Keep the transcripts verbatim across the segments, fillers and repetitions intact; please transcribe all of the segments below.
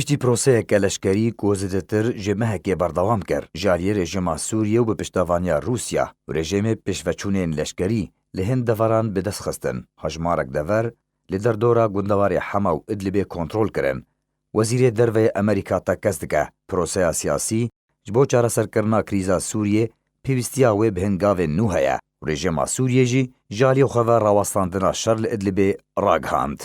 Piştî proseyeke leşkerî ku zêdetir ji mehekê berdewam kir, ji aliyê rejîma Sûriyê û bi piştevaniya Rûsya û rejîmê pêşveçûnên leşkerî li hin deveran bi dest xistin, hejmarek dever li derdora gundewarê Hema û Idlibê kontrol kirin. Wezîrê Derve yê Amerîka tekez dike, proseya siyasî ji bo çareserkirina krîza Sûriyê pêwîstiya wê bi hin gavên nû heye û rejîma Sûriyê jî ji aliyê xwe ve rawestandina şer li Idlibê ragihand.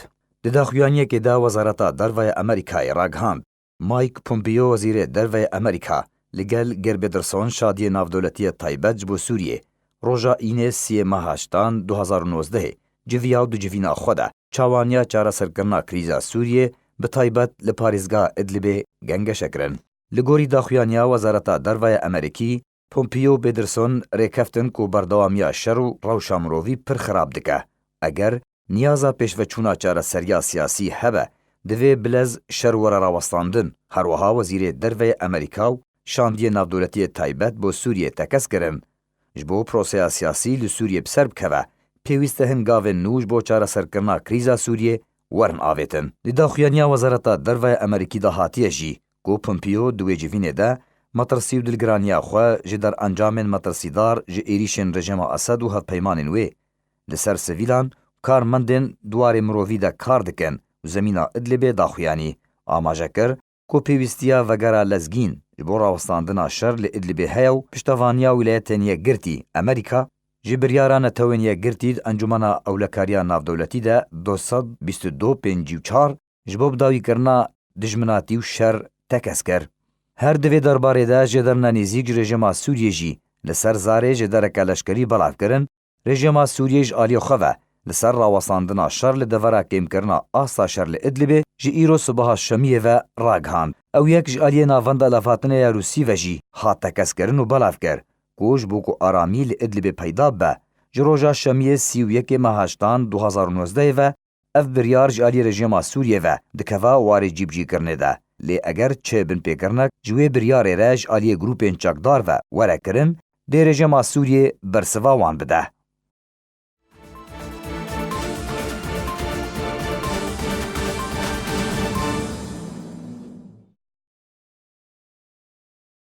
Di daxuyaniyekê de Wezareta Derve ya Amerîkayê ragihand, Mike Pompeo, Wezîrê Derve ya Amerîka, li gel Geir Pedersen, şandiyê navdewletî yê taybet ji bo Sûriyê, roja Înê siyê meha heştan du hazar û nozdehê civiya û di civîna xwe de çawaniya çareserkirina krîza Sûriyê, bi taybet li parêzgeha Idlibê gengeşe kirin. Li gorî daxuyaniya Wezareta Derve ya Amerîkî, Pompeo û Pedersen rêkeftin ku berdewamiya şer û rewşa mirovî pir xirab dike. Eger niyaza pêşveçûna çareseriya siyasî hebe, divê bilez şer were rawestandin. Her wiha Wezîrê Derve yê Amerîka û şandiyê navdewletî yê taybet bo Sûriyê tekez kirin, ji bo proseya siyasî li Sûriyê bi ser bikeve, pêwîst e hin gavên nû ji bo çareserkirina krîza Sûriyê werin avêtin. Di daxuyaniya Wezareta Derve ya Amerîkî de hatiye jî ku Pompeo di wê civînê de metirsî û dilgiraniya xwe ji derencamên metirsîdar ji êrîşên rejîma Esed û hevpeymanên wê li ser sivîlan û karmendên di warê mirovî de kar dikin û zemîna Idlibê daxuyanî. Amaje kir ku pêwîstiya vegera lezgîn ji bo rawestandina şer li Idlibê heye û piştevaniya Wîlayetên Yekgirtî, Amerîka, ji biryara Netewên Yekgirtî di Encûmena Ewlekariya Navdewletî de du sed bîst û du pêncî û çar ji bo bidawîkirina dijminatî û şer tekez kir. Her di vê derbarê de jêderina nêzîk ji rejîma Sûriyê jî li ser zarê jêdereke leşkerî belav kirin, rejîma Sûriyê ji aliyê xwe ve li ser rawestandina şer li devera kêmkirina asta şer li Idlibê ji îro sibeha şemiyê ve ragihand. Ew yek ji aliyê Navenda Levhatinê ya Rûsî ve jî hat tekezkirin û belav kir ku ji bo ku aramî li Idlibê peyda bibe, ji roja şemiyê sî û yekê meha heştan du hazar û nozdehê ve ev biryar ji aliyê rejîma Sûriyê ve dikeva warê cîbicîkirinê de. Lê eger çi binpêkirinek ji wê biryarê re ji aliyê grûpên çekdar ve were kirin, dê rejîma Sûriyê bersiva wan bide.